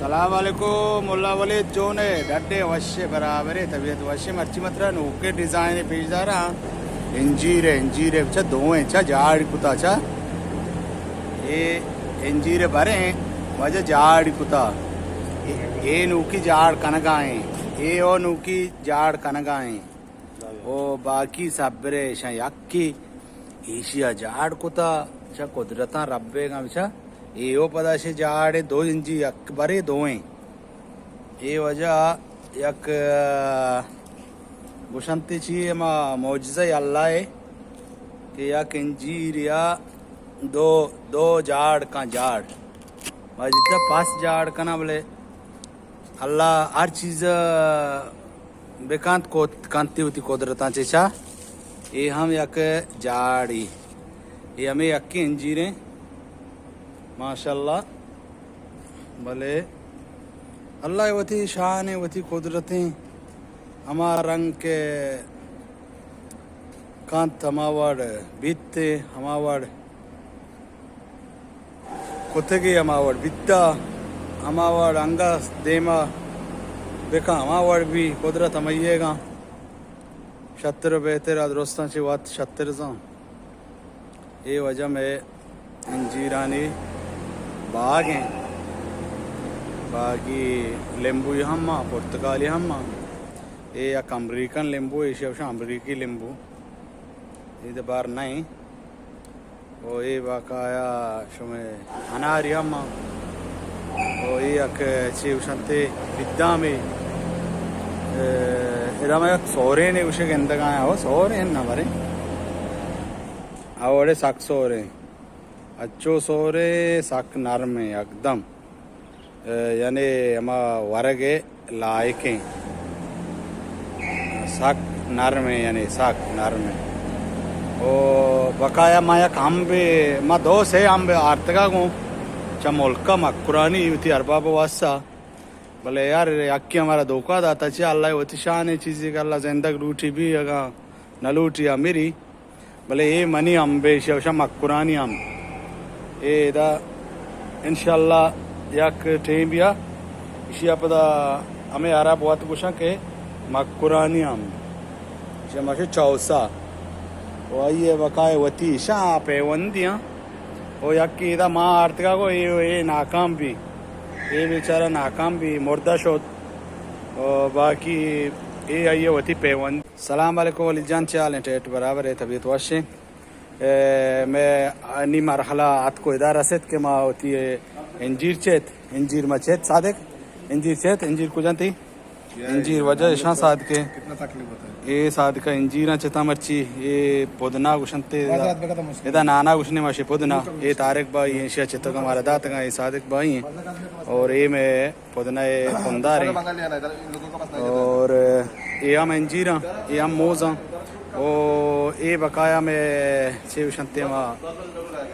سلام علیکم ملا ولید، چون ئے؟ ڈڈ ئے، وش ئے، برابر ئے، طبیعت وش ئے؟ مرچی مترا نوکیں ڈیزائن پیش داراں۔ انجیر ئے، انجیر ئے، چا دو ایں، چا جاڑ کتا، چا اے انجیر ئے بریں، واجہ جاڑ کتا۔ اے، اے نوکی جاڑ کنگا ایں، اے او نوکی جاڑ کنگا ایں۔ او باقی صبر ئے، ایشاں یکی ایشی ءَ جاڑ کتا، چا قدرتاں ربے گاں بچا۔ اے او پدا شے جاڑ ئے، دو انجی یک برے دو ایں۔ اے واجہ یک، آ، گوشنتی چی، ہما معجزہ اللہ ئے کہ یک انجیر یا دو، دو جاڑ کن جاڑ۔ ما جتا پاس جاڑ کنا، بلے اللہ ہر چیز بکنت، کت کنتی وتی قدرتاں چہ چا۔ اے ہم یک جاڑی، اے ہمیں یکیں انجیریں، ماشاءاللہ۔ بلے اللہ وتی شان، وتی قدرتیں، ہما رنگ کہ کنت ہما وڑ بیت، ہما وڑ کتگی ہما وڑ بیتا، ہما وڑ انگا دیما بکن ہما وڑ بی، قدرت ہمئیگاں شتر و بہتر، آ درستاں چہ وت شتر زان۔ اے واجہ مئے انجیرانی باگ ایں، باگی لیمبوی ہم آں، پرتگالی ہم آں۔ اے یک امریکن لیمبو، ایشی ءَ گوشاں امریکی لیمبو۔ اے دے بار نہ ایں۔ او اے بقایا شمئے اناری ہم آں۔ او اے یک چی گوشنتے بدامی۔ اے، ادا ما یک سورینے گوشے گندگا آں۔ او سورین نہ مرے۔ اوڑے سک سورین۔ اچو سورے سک نرمیں یکدم۔ اے، یعنی ہما ورگ ءِ لائکیں۔ سک نرمیں، یعنی سک نرمیں۔ او بقایا ما یک امبے، ما دو سے امب آرتگا گوں چہ ملکا مکرانی وتی ارباب واسا۔ بلے یار، یکی ہمارا دھوکا داتا چی، اللہ وتی شان ئے، چیزے کہ اللہ زندگ لوٹی بی، اگاں نہ لوٹی آ مری۔ بلے اے منی امبے، ایشی ءَ گوشاں مکرانی امب۔ اے ادا انشاءاللہ یک ٹیم بیا، ایشی ءَ پدا ہمے عرب وت گوشاں کہ مکرانی امب۔ ایشی ءَ ما گوشیں چوسا۔ و آئی ءِ بقایا وتی ایشاں پیوندیاں۔ و یکی ادا ما آرتگا گو اے، اے ناکام بی۔ اے بیچارہ ناکام بی، مردہ شت۔ و باقی اے آئی ءِ وتی پیوند۔ سلام علیکم ولی جان، چے حال ایں؟ ٹیٹ برابر ئے، طبیعت وش ایں؟ اے، مئے نی مرحلہ اتک و ادا رست کہ ما وتی انجیر چیت، انجیر ما چیت صادق، انجیر چیت، انجیر کجا انتی؟ انجیر واجہ ایشاں صادق ئے۔ کتنا تکلیف ہوتا ہے؟ اے صادق ئے انجیراں چیتاں مرچی، اے پدنا گوشنتے، ادا نانا گوشنے ماشے پدنا، اے طارق بھائی ایں، ایشی ءَ چیتگ مارا داتگاں، اے صادق بھائی ایں۔ اور اے مئے پدنا ءِ پندار ایں۔ اور اے ہم انجیراں، اے ہم موزاں۔ او اے بقایا مئے چے گوشنتے ما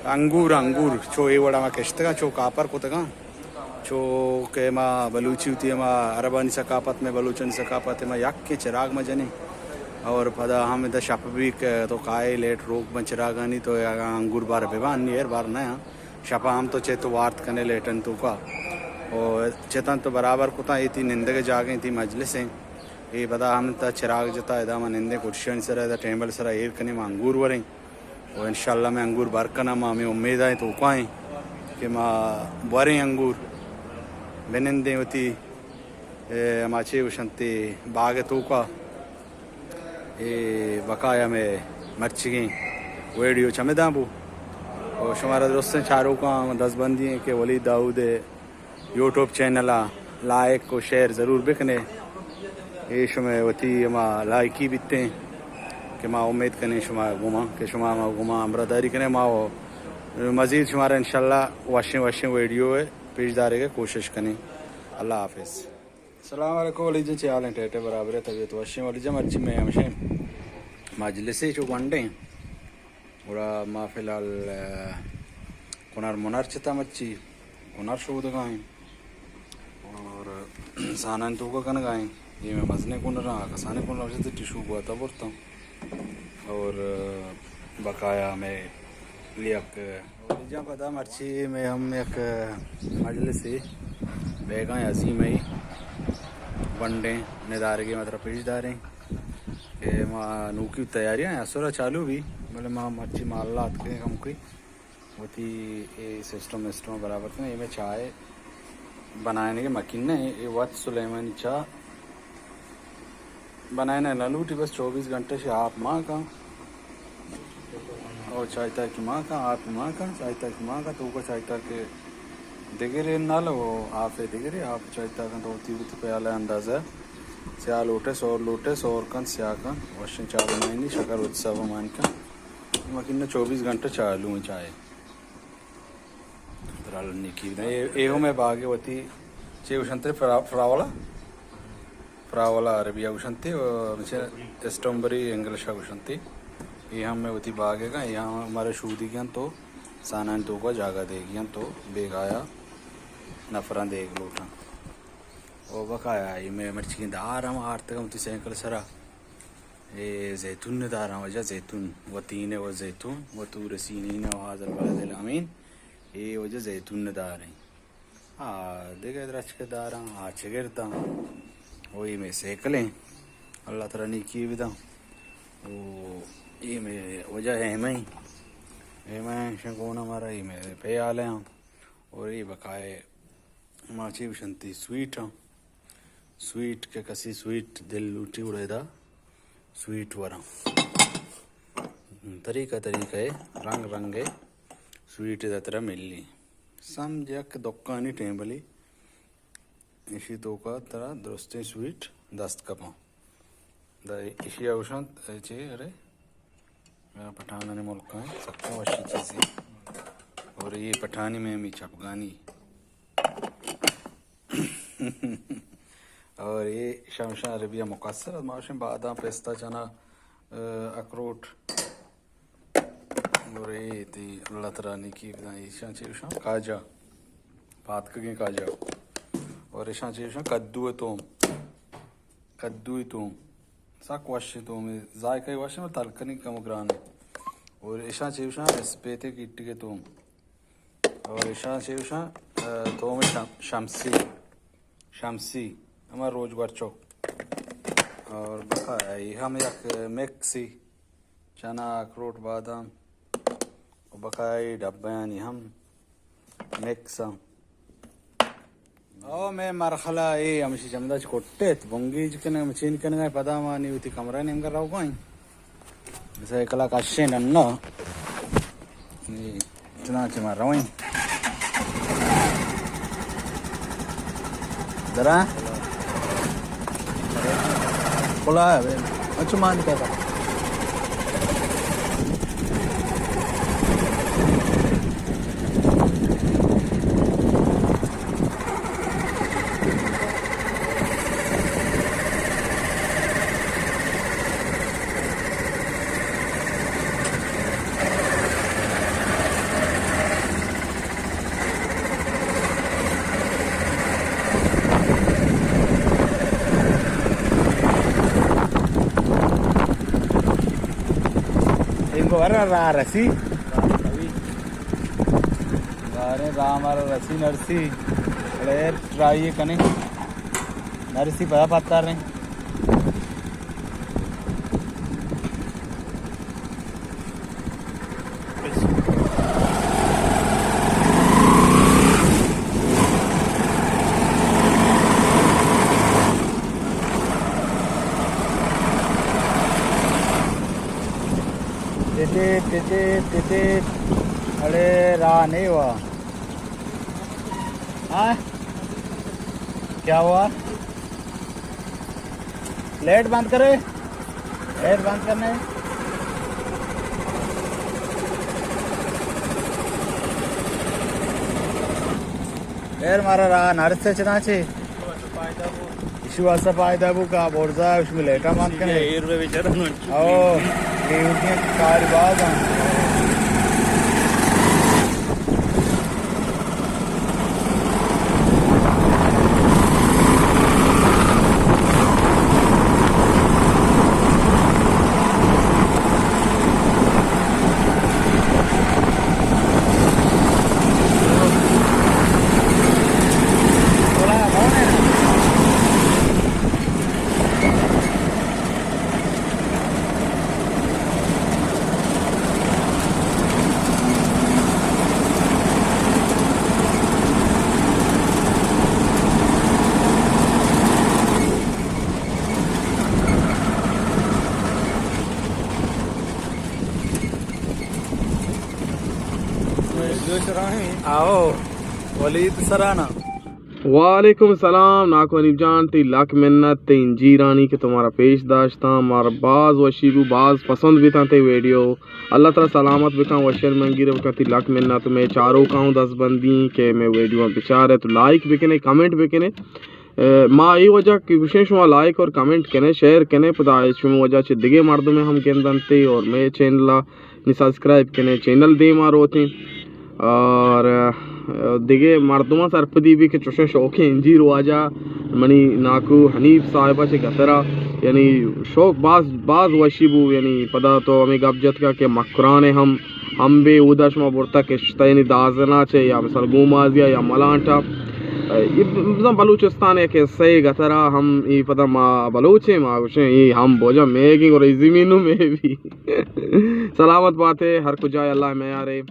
انگور، انگور چو اے وڑا ما کشتگاں، چو کاپر کتگاں۔ چو کہ ما بلوچی وتی ہما عربانی ثقافت، مئے بلوچانی ثقافت، ما یکیں چراگ ما جنیں۔ اور پدا ہم ادا شپ بی کہ تو کائے لیٹ روک بن چراگانی، تو اگاں انگور بار ببان، نی ایر بار نہ آں۔ شپا ہم تو چہ تو وارت کنے لیٹن توکا۔ او چتاں تو برابر کتاں، اے تی نندگ جاگہ ایں، تی مجلس ایں۔ اے پدا ہم تا چراغ جتا، ادا ما نندیں کرسیانی سرا، ادا ٹیبل سرا ایر کنیں، ما انگور وریں۔ و انشاءاللہ مئے انگور بر کناں، ما ہمے امیدا ایں توکا ایں کہ ما بوریں انگور بنندیں وتی، اے، ہما چے گوشنتے باغ توکا۔ اے بقایا مئے مرچیگیں ویڈیو چمداں بو۔ و شمارا درستیں چاروکاں دزبندی ایں کہ ولید داؤد ءِ یوٹیوب چینل ءَ لائک و شیئر ضرور بکنے۔ اے شمئے وتی ہما لائکی بیتیں کہ ما امید کنیں شما گوما کہ شما ما گوما ہمراہداری کنے۔ ما و مزید شمارا انشاءاللہ وشیں وشیں ویڈیو ءِ پیش دارگ ءِ کوشش کنیں۔ اللہ حافظ۔ السلام علیکم ولی جان، چے حال ایں؟ ٹیٹے برابر ئے، طبیعت وش ایں؟ ولی جان مرچی مئے ہمشیں مجلسے چو گونڈیں، گڑا ما فی الحال، آ، کنر منر چتا مرچی کنر شودگا ایں اور سانانی توکا کنگا ایں۔ اے مئے مزنیں کنراں، آ کسانیں کنر چتا ٹشو گواتا برتاں اور بقایا مئے یک جان پدا مرچی مئے ہم یک مجلسے بیگاں عظیم ءِ بنڈیں ندارگے ما ترا پیش داریں کہ ما نوکی تیاریاں اسرا چالو بی، بلے ما مرچی مالا اتکیں کمکی وتی اے سسٹم مسٹم برابر کنیں۔ اے مئے چاہ بنائینگ ءِ مکین ءَ، اے وت سلیمانی چاہ بنائینگ نہ لوٹی، بس چوبیس گھنٹہ شی آپ مان کن۔ او چائے تاکی مان کن، آپ مان کن، چائے تاکی مان کن، توکا چائے تاکی دگرے نل او آپ دگرے، آپ چائے تاکن تو وتی وتی پیالہ اندازہ سیاہ لوٹے، سور لوٹے، سور کن، سیاہ کن، وشیں چاہ بنائینی، شکر وتی سبا مان کن۔ مکین ءَ چوبیس گھنٹہ چالو ایں چاہ۔ درال نیکی بدن۔ اے، اے ہم اے باغ وتی چے گوشنتے فرا-، فراولا؟ فراولا عربی ءَ گوشنتے، و مچے اسٹرابری انگلش ءَ گوشنتے۔ اے ہم مئے وتی باغ ءَ، اے ہم مارا شودیگ اَنت تو سانانی توکا جاگہ دیگی اَنت تو بیگایا نفراں دیگ لوٹاں۔ او بقایا اے مئے مرچیگیں دار ہم آرتگ اَنت وتی سائیکل سرا۔ اے زیتون نداراں، واجہ زیتون، وتین ءَ و زیتون، و تور سینین ءَ و حاضر بلد الامین۔ اے واجہ زیتون نداریں۔ آ دگہ درچک داراں، آ چگرداں۔ و اے مئے سیکلیں۔ اللہ ترا نیکی بداں۔ و اے مئے واجہ ہیمہ ایں۔ ہیمہ ایں شنگون ہمارا، اے مئے پیالے ہاں۔ اور اے بقائے ما چے گوشنتی سویٹ ہاں۔ سویٹ کہ کسی سویٹ دل لوٹی گڑا ادا سویٹ وراں۔ طریقہ طریقہ ءِ، رنگ رنگ ءِ سویٹ ادا ترا ملی۔ سمجھ یک دکانی ٹیمبلی، ایشی توکا ترا درستیں سویٹ دست کپاں۔ دا ایشی ءَ گوشنت چے، ارے، پٹھانانی ملک ءَ سکا وشی چیزے۔ اور اے پٹھانی مئے ہمے چپگانی۔ اور اے شمشان عربی ءَ مقصر، ما گوشیں بادام، پستہ، چنا، اخروٹ۔ اور اے تئی اللہ ترا نیکی بداں، ایشاں چے گوشاں؟ کاجا، پاتکگیں کاجا۔ اور ایشاں چے گوشاں؟ کدو ءِ توم، کدو ءِ توم۔ سک وش تومے، ذائقہ وش، تلکنی کم گران۔ اور ایشاں چے گوشاں؟ اسپیتے گٹی ءِ توم۔ اور ایشاں چے گوشاں؟ ءَ، توم شم-، شمسی، شمسی، ہما روچ گورچو۔ اور بقا اے ہم یک مکسی، چنا، اخروٹ، بادام، و بقا اے ڈبیانی ہم مکس ہم۔ او مئے مرحلہ اے ہمشی چمدا چ کٹت، بنگیج کنگ، مچین کنگ ءَ پدا ما نی وتی کمرہ نیمگا روگا ایں۔ سائیکل ءَ کشیں ڈنا۔ نی چنانچہ ما رویں۔ درا؟ کلا ہے بھائی۔ اچھا مان کہتا۔ انگو ورا راہ رسی۔ باریں راہ مارا رسی نرسی۔ بلے ٹرائی کنیں۔ نرسی پدا پتار رہیں۔ ٹٹیٹ، ٹٹیٹ، ٹٹیٹ۔ اڑے راہ نہیں ہوا۔ ہاں؟ کیا ہوا؟ لائٹ بند کرے، لائٹ بند کرنے۔ خیر، مارا راہ نرسے چنانچہ۔ ایشی واسطہ فائدہ بو کہ برزا اش میں لائٹاں بند کرنے۔ او، یہ اردو کار باز ہیں۔ آؤ، ولید سرانا۔ وعلیکم السلام ناکو حنیف جان، تئی لک منت تئی انجیرانی کہ تو مارا پیش داشتاں، مارا باز وشی بو، باز پسند بیتاں تئی ویڈیو۔ اللہ تعالی سلامت بکن، وشیانی منگیر بکن، تئی لک منت۔ مئے چاروکاں دست بندی کہ مئے ویڈیو بچارے تو لائک بکنے، کمنٹ بکنے۔ اے، ما اے وجہ کہ گوشیں شما لائک اور کمنٹ کنے، شیئر کنے، پدا شما وجہ چہ دگہ مردم ہم گندنتے اور مئے چینل نی سبسکرائب کنے، چینل دیما روتیں۔ اور، اے، دگہ مردماں سرپدی بی کہ چوشیں شوقیں انجیر واجہ منی ناکو حنیف صاحبہ چہ گترا، یعنی شوق باز، باز وشی بو، یعنی پدا تو ہمیں گپ جتکا کہ مکران ہم ہم بے اودا شما برتا کشتا، یعنی دازنا چے یا مثال گومازیا یا ملانٹا۔ اے، بزاں بلوچستان یک حصہ گترا ہم ای پدا ما بلوچیں، ما گوشیں ای ہم بوجا میگیں اور ای زمینوں میں بھی۔ سلامت باتے، ہر کجا اللہ میارے۔